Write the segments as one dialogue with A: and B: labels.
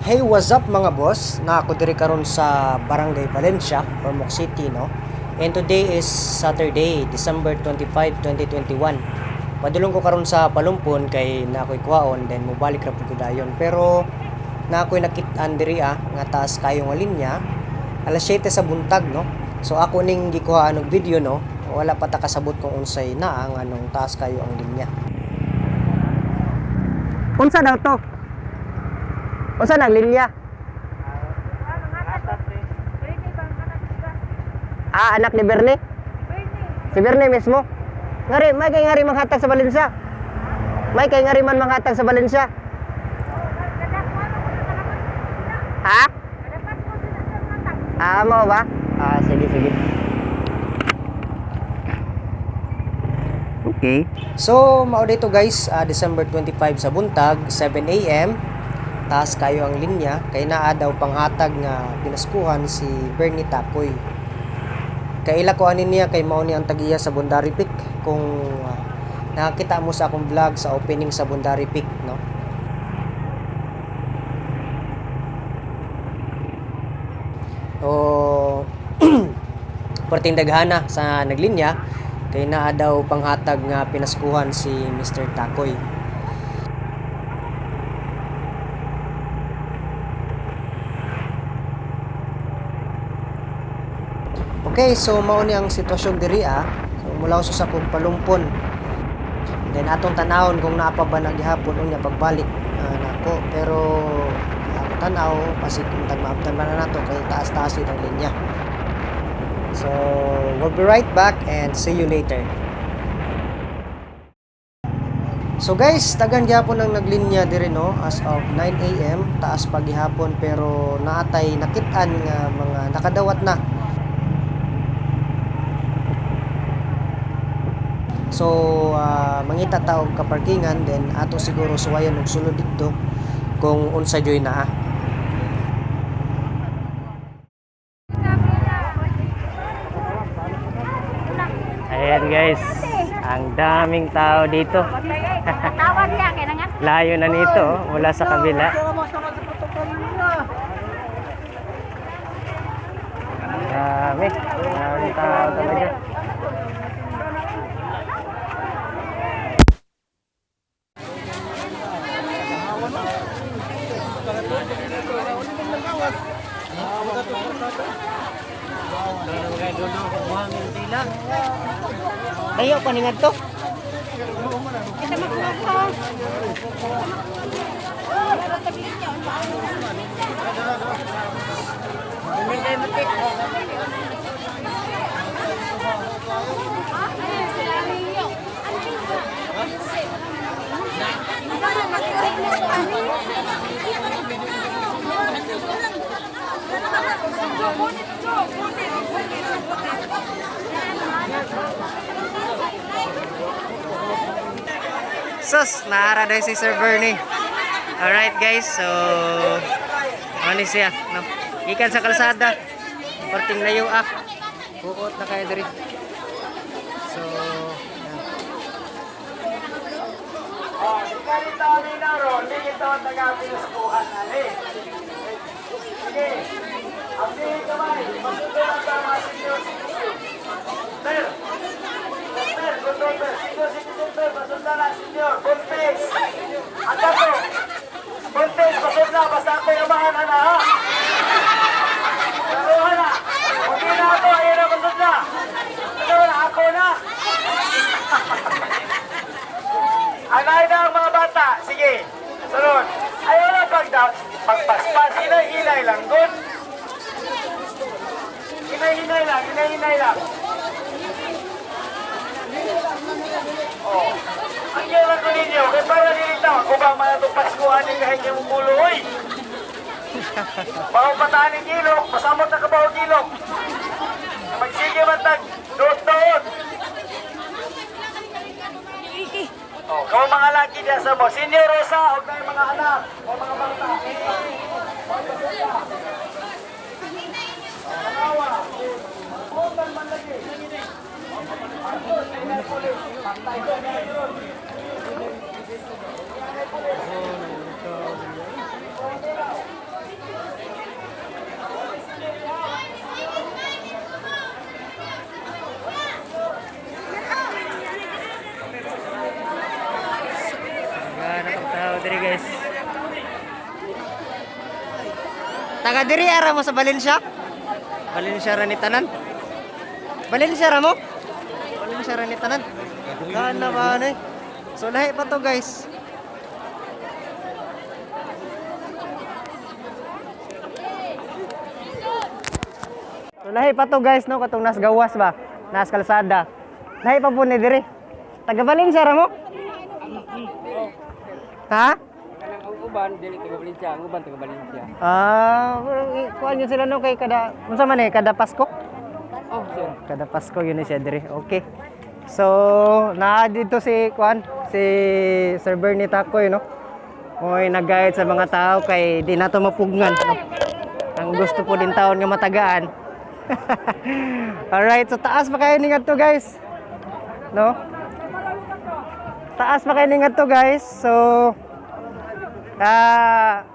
A: Hey, what's up, mga boss? Na ako diri karon sa Barangay Valencia, Ormoc City, no? And today is Saturday, December 25, 2021. Padulong ko karon sa Palumpon kay na ako'y kuhaon, then mobalik ra pud ko dayon. Pero na ako'y nakit-an diri nga taas kayo nga linya alas 7 sa buntag, no? So ako ning gikuhaan og video, no? Wala pa ta kasabot kung unsay naa ang anong taas kayo ang linya. Unsa daw to? Unsa nang linya? Ah, anak ni Bernie? Si Bernie mismo? Ngari, may kay ngari manghatag sa Valencia. May kay ngari man manghatag sa Valencia. Ha? Ah, mo ba? Ah, sige, sige. Okay. So, mao dito guys, December 25 sa buntag, 7 a.m. Taas kayo ang linya kay naa daw panghatag nga pinaskuhan si Bernie Takoy. Kaila ko ani niya kay mao ni ang tag-iya sa Bundari Peak kung nakakita mo sa akong vlog sa opening sa Bundari Peak, no? O perting daghana sa naglinya kay naa daw panghatag nga pinaskuhan si Mr. Takoy. Okay, so mao ni ang sitwasyon diri ah. So mula sa akong Palumpon. Then atong tanawon kung naa pa ba na gihapon unya pagbalik nako, pero ang tan-aw pasig kung tagmaabtan ba na nato kay taas-taas yun ang linya. So we'll be right back and see you later. So guys, tagan gihapon ang naglinya diri, no, as of 9 a.m. Taas pa gihapon pero naatay nakit-an nga mga nakadawat na. So mangita ta og kaparkingan, then ato siguro suwayan og sulod didto kung unsa joy naa. Ayan guys, ang daming tao dito.
B: Tawag niya kay nga.
A: Layo na nito oh, mula sa kabila. Dami, daming tao talaga. Tayo pa ni ngadto.
B: Kita makuha.
A: Sus, naara daw si Sir Bernie. Alright guys, so ano siya, no? Ikan sa kalsada. Perting layo ah. Buot na kayo diri. So, yan.
C: Oh, ganito kami na ron, hindi ito ang taga-pinaskuhan ali. Sige, ang sige kamay, masundo lang sa mga senior citizen. Sir, sir, good daughter, senior citizen sir, masunda na, senior, buntis. Ang dato, buntis, masunda, basta ako yung amahan, ana, ha? Pero ana, hindi na ako, ayun na, masunda. Ano na, ako na. Anay na ang mga bata. Sige. Sunod. Ayaw na pagpaspas. Hinay-hinay lang. Good. Hinay-hinay lang. Hinay-hinay lang. Oh. Ang yan ko ninyo. Kaya para nilita. Ako ba man itong Paskuhan ni kahit yung mulo. Uy! Bago pataan ng ilok. Pasamot na kabaw ilok. Magsige man tag. Doot-doot. Oh, kamo mga laki diyan sa mo. Senior Rosa, og na yung mga anak, o mga bata. Panawa. Butan man lagi. Patay ko na yun.
A: Taga diri ara mo sa Valencia? Valencia ra ni tanan. Valencia ra mo? Valencia ra ni tanan. Daghan na ba ni? So lahi pa to, guys. So lahi pa to, guys, no, katong nas gawas ba? Nas kalsada. Lahi pa po ni diri. Taga Valencia ra mo? Ha?
D: Ang uban dili taga Valencia, ang uban taga Valencia.
A: Ah, kuan yun sila no kay kada unsa man eh kada Pasko?
D: Oh, sir.
A: Kada Pasko yun eh siya diri. Okay. So, naa dito si kuan si Sir Bernie Takoy no. Mo'y nag-guide sa mga tao kay di nato mapugnan no. Ang gusto po din taon nga matagaan. Alright, so taas pa kayo ningat to, guys. No? Taas pa kayo ningat to, guys. So,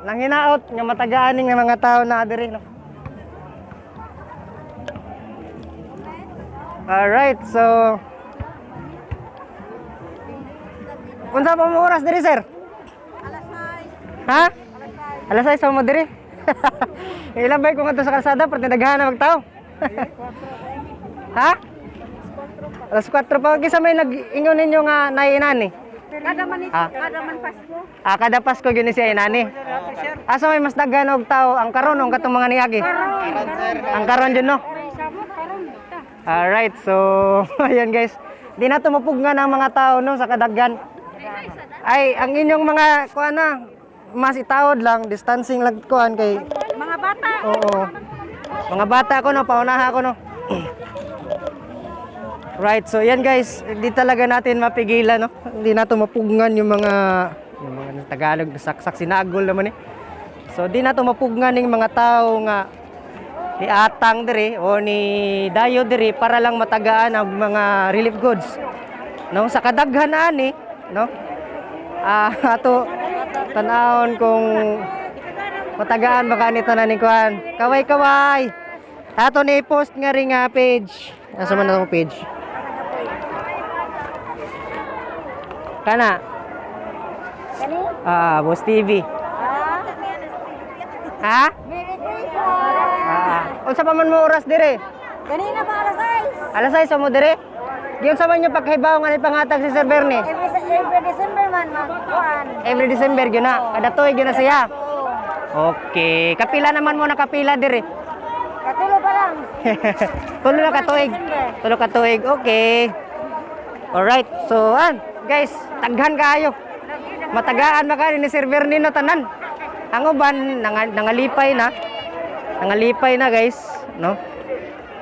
A: nanginaot nga matagaan ning mga tao na diri no. Alright, so unsa pa mo oras diri, sir?
B: Alas 6.
A: Ha? Alas 6 pa mo diri. Ilabay ko ngadto sa kalsada perti daghan na magtao. Ha? Alas 4 pa. Kinsa may nag-ingon ninyo nga naay inani?
B: Kada man
A: Ah.
B: kada man Pasko.
A: Ah, kada Pasko gyud ni siya inani. Asa may mas daghan og tao, ang karon o ang katong mga niagi? Ang karon jud no.
B: Sa mo karon ta.
A: Alright, so ayan guys. Di na tumupugnan ang mga tao no sa kadaghan. Ay, ang inyong mga kuan na mas itawod lang, distancing lang kuan kay
B: Mga bata.
A: oo. Mga bata ko no, paunaha ko no. Right, so yan guys, hindi talaga natin mapigilan no. Hindi nato mapugnan yung mga Tagalog saksak sinagol naman eh. So di nato mapugnan yung mga tao nga ni Atang diri o ni Dayo diri para lang matagaan ang mga relief goods. No, sa kadaghan ani, no? Ah, ato tanawon kung matagaan baka nito na ni Kuan. Kaway kaway. Ato ni post nga rin nga page. Asa man na page? Kana.
B: Kani?
A: Ah, Boss TV.
B: Ah.
A: Ha?
B: Merry Christmas.
A: Ah. Unsa pa man mo oras dire?
B: Kanina pa alas 6.
A: Alas 6 mo dire? Giyon sa man yung paghibaw nga ni pangatag si Sir Bernie.
B: Every December man magkuan.
A: Every December gyud na. Kada tuig gyud na siya. Okay. Kapila naman mo nakapila dire.
B: Katulo pa lang.
A: Tulo na katuig. Tulo ka tuig. Okay. Alright. So, an, guys, taghan kaayo. Matagaan ba ni Sir Bernie no tanan. Ang uban nangalipay na. Nangalipay na, guys, no?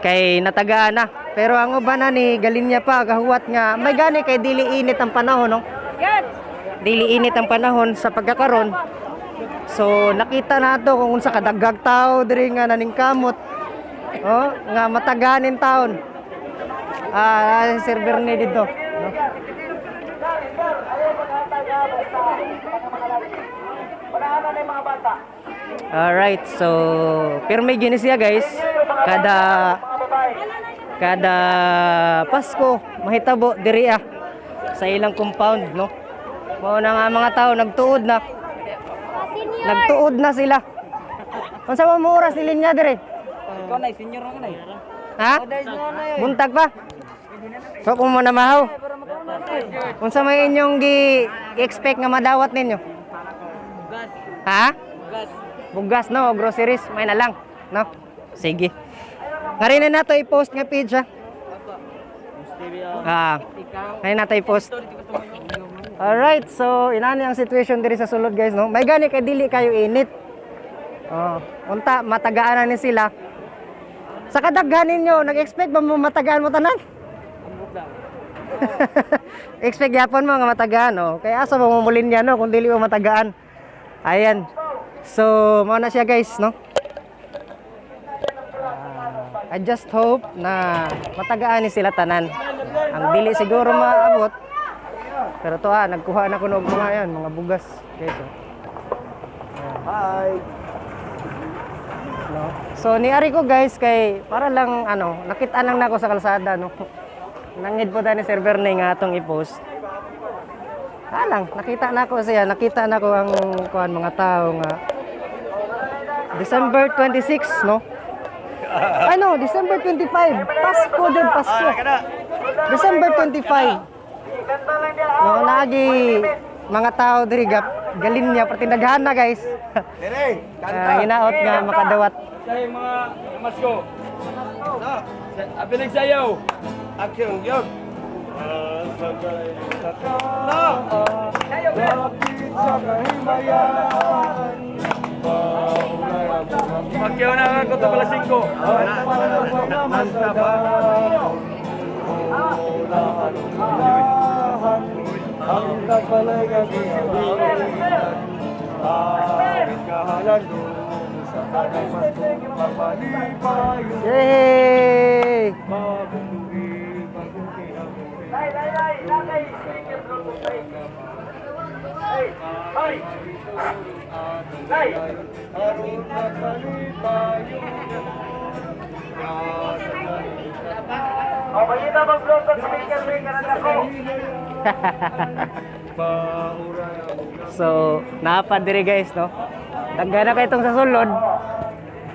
A: Kay natagaan na. Pero ang uban na ni Galinya pa gahuwat nga may gani kay dili init ang panahon, no?
B: Yan.
A: Dili init ang panahon sa pagkakaron. So nakita nato kung unsa kadagag tao diri nga naningkamot. Oh, nga mataganin taon. Ah, si Sir Bernie dito. No? Alright, so pirmi gini siya, guys. Kada kada Pasko mahitabo diri ah sa ilang compound, no. Mao na nga mga tao nagtuod na. Nagtuod na sila. Unsa man mo oras ni linya diri?
D: Ikaw na senior na kanay.
A: Ha? Buntag pa. So kung mo na mahaw. Unsa may inyong gi expect nga madawat ninyo?
D: Bugas.
A: Ha?
D: Bugas.
A: Bugas no, o groceries, may na lang, no? Sige. Ngayon na nato i-post nga page ha. Ah, ngayon nato i-post. Alright, so inani ang situation diri sa sulod, guys, no. May gani kay dili kayo init. Oh, unta matagaan na ni sila. Sa kadaghan ninyo, nag-expect ba mo matagaan mo tanan? Expect yapon mo nga matagaan, no. Kaya asa ba mo mulin niya no kung dili mo matagaan. Ayan. So, mao na siya, guys, no. Ah, I just hope na matagaan ni sila tanan. Ang dili siguro maabot. Pero to ah, nagkuha na ko og mga yan, mga bugas, guys. Oh.
C: Hi.
A: No? So niari ko, guys, kay para lang ano, nakita lang nako sa kalsada no. Nangid po tayo ni Sir Bernie nga atong i-post. Ah lang, nakita na ko siya, nakita na ko ang kuan mga tao nga December 26, no? Ano, December 25. Pasko din, Pasko. December 25. No, naagi mga tao diri gap galin niya pertindaghan na, guys.
C: Dire,
A: Hinaot nga makadawat.
D: Sa mga Masko. Apilig sayaw.
C: Action yun.
D: Pagkiyaw na ako ito pala 5.
A: Yay!
C: O, pagkita mag-vlog speaker, speaker na ako.
A: So, napa diri, guys, no? Daghan na kay itong sa sulod.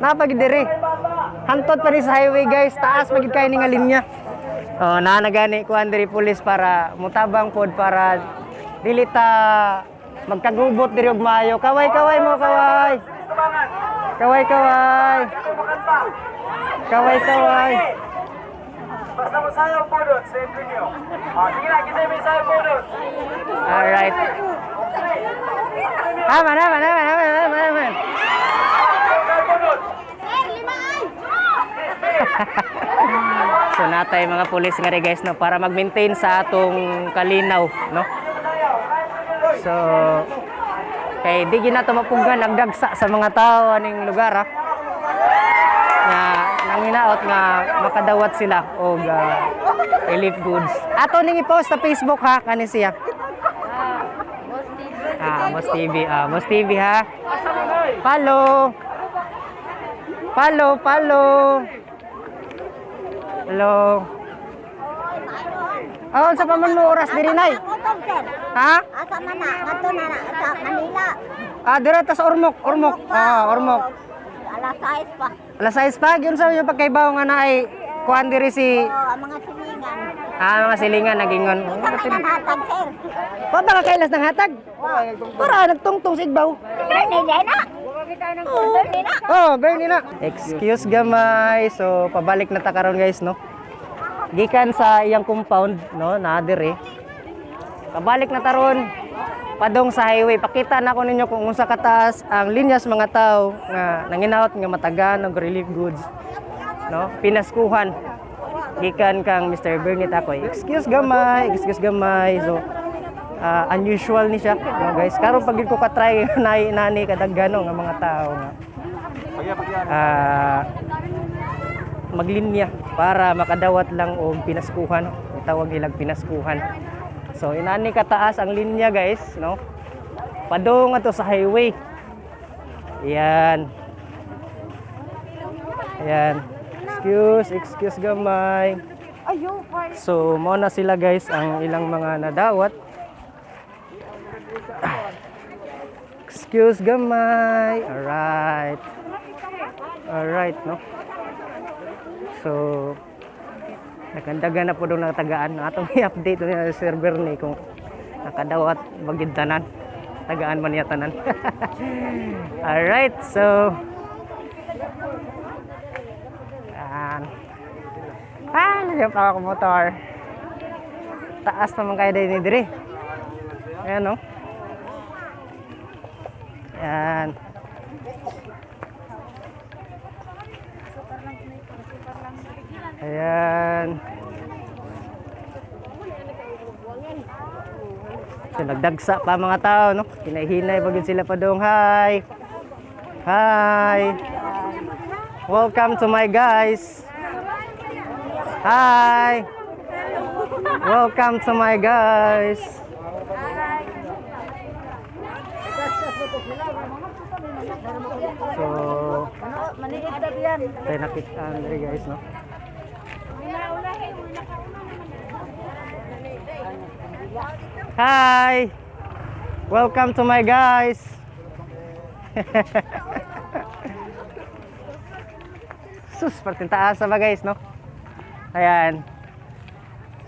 A: Napa gid diri. Hantod pa ni sa highway, guys, taas pa gid kay ni nga linya. Oh, naa na gani kuan diri pulis para mutabang pod para dili ta magkagubot diri og maayo. Kaway kaway mo kaway. Kaway kaway. Kaway kaway.
C: Basta mo sayaw po doon, same niyo. O, sige na, kita may sayaw po doon.
A: Alright. Aman, aman, aman, aman, aman, aman. So natay mga pulis nga rin, guys, no, para mag-maintain sa atong kalinaw, no. So kay di gid nato mapughan ang dagsa sa mga tao aning lugar ah. Nga nanginaot nga makadawat sila og relief goods. Ato ning i-post sa Facebook ha kani siya. Ah, Boss TV. Ah, Boss TV ha. Follow. Follow, follow. Hello. Oh, unsa pa man mo oras diri nay?
B: Utog, sir.
A: Ha?
B: Asa man na? Ngadto na na sa Manila.
A: Ah, dira ta sa Ormoc, Ormoc. Ah, Ormoc.
B: Alas 6 pa.
A: Alas 6 pa gyud sa yung pagkaibaw nga naay kuan diri si
B: Oh, ang mga silingan.
A: Ah, mga silingan nagingon.
B: Isa may nanhatag, sir.
A: Pa ba kakailas ng hatag? Para nagtungtong sa igbaw.
B: Bernie na. Bernie na.
A: Oh, Bernie na. Excuse gamay. So, pabalik na ta karon, guys, no. Gikan sa iyang compound, no, na dire. Pabalik na taron. Padong sa highway. Pakita na ko ninyo kung unsa kataas ang linyas mga tao nga nanginaot nga matagaan og relief goods. No? Pinaskuhan. Gikan kang Mr. Bernie Takoy. Excuse gamay, excuse gamay. So, unusual ni siya, no, guys. Karon pag gid ko ka-try na nani kadaghan, no, nga mga tao nga maglinya para makadawat lang og pinaskuhan. Tawag nilang pinaskuhan. So inani kataas ang linya, guys, no? Padung ato sa highway. Ayan. Ayan. Excuse, excuse gamay. So mo na sila, guys, ang ilang mga nadawat. Excuse gamay. Alright. Alright, no? So, nagandagan na po doon natagaan. Atong i-update na server ni kung nakadawat bagid tanan. Tagaan man niya tanan. Alright, so Ayan. Ah, nagyan pa ako motor. Taas naman kayo din diri. Ayan, no? Ayan. Ayan. So, nagdagsa pa mga tao, no? Kinahinay pag sila pa dong. Hi! Hi! Welcome to my guys! Hi! Welcome to my guys! So, tayo nakita Andre, guys, no? Hi! Welcome to my guys! Sus, perting taas ba, guys, no? Ayan.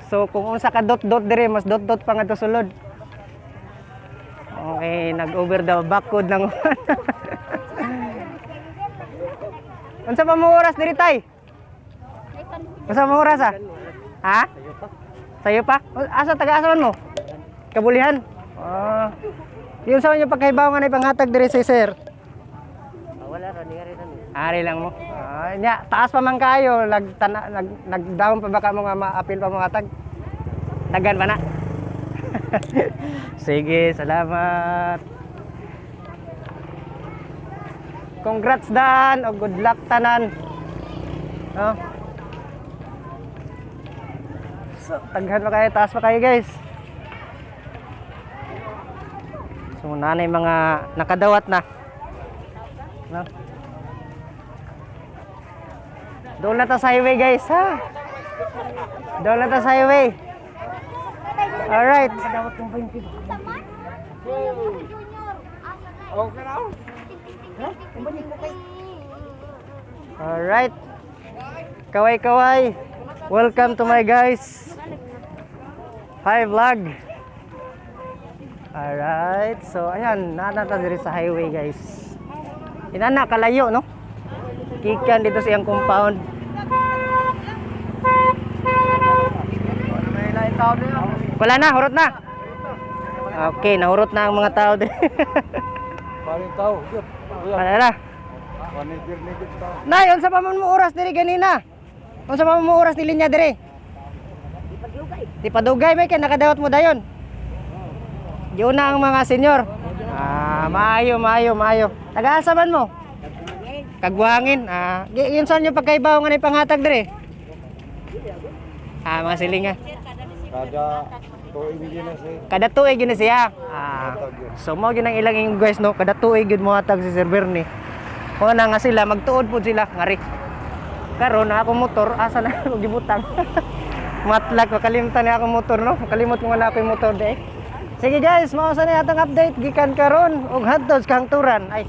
A: So kung unsa ka dot dot dire, mas dot dot pa nga to sulod. Okay, nag-over the bakod lang. Unsa pa mo oras diri, tay? Unsa pa mo oras ah? Ha? Sayo pa? Asa taga asa man mo? Kabulihan. Ah. Yung sa inyo pagkahibaw nga na ipanghatag diri sa sir.
C: Wala ra ni ari ra ni.
A: Ari lang mo. Ah, nya, taas pa man kayo, nag, tana, nag nag-down pa baka mo nga maapil pa mga tag. Dagan pa na. Sige, salamat. Congrats dan o good luck tanan. No? So, taghan pa kayo, taas pa kayo, guys. So, nanay mga nakadawat na. No? Doon na ta sa highway, guys, ha. Doon na ta sa highway. Alright. Alright. Kaway kaway. Welcome to my guys. Hi vlog. Alright. So ayan, naa ta diri sa highway, guys. Inana kalayo, no? Gikan dito sa iyang compound. Wala na, hurot na. Okay, nahurot na ang mga tao diri.
D: Paring tao.
A: Wala na. Nay, unsa pa man mo oras diri ganina? Unsa pa man mo oras ni linya diri? Di padugay may kay nakadawat mo dayon. Giuna ang mga senyor. Ah, maayo, maayo, maayo. Taga-asa man mo? Kagwangin. Ah, yun saan yung pagkaibaw nga na ipanghatag diri? Ah, mga silinga.
D: Kada tuig din na siya.
A: Kada tuig yun na siya. Ah, so mo gyud ang ilang ingon, guys, no, kada tuig gyud mohatag si Sir Bernie. Mo na nga sila magtuod pud sila ngari. Karon na akong motor asa na ako gibutang. Matlak makalimtan na akong motor, no. Makalimot ko nga na ako yung motor de. Sige guys, mao sa na atong update gikan karon og hotdogs kahangturan. Ay.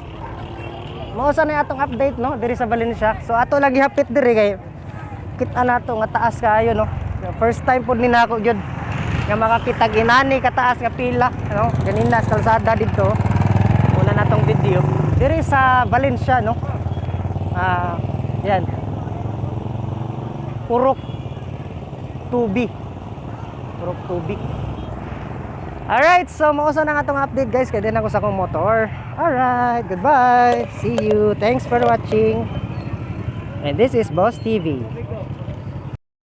A: Mao sa na atong update, no, diri sa Valencia. So ato lagi hapit diri kay kita nato nga taas kaayo, no. First time pud ni nako gyud nga makakita inani kataas nga pila, no, ganina sa kalsada didto. Una natong video diri sa Valencia, no. Ah, yan. Purok 2B. Purok 2B. Alright, so mao sa na nga atong update, guys, kay din ako sa akong motor. Alright, goodbye. See you. Thanks for watching. And this is Boss TV.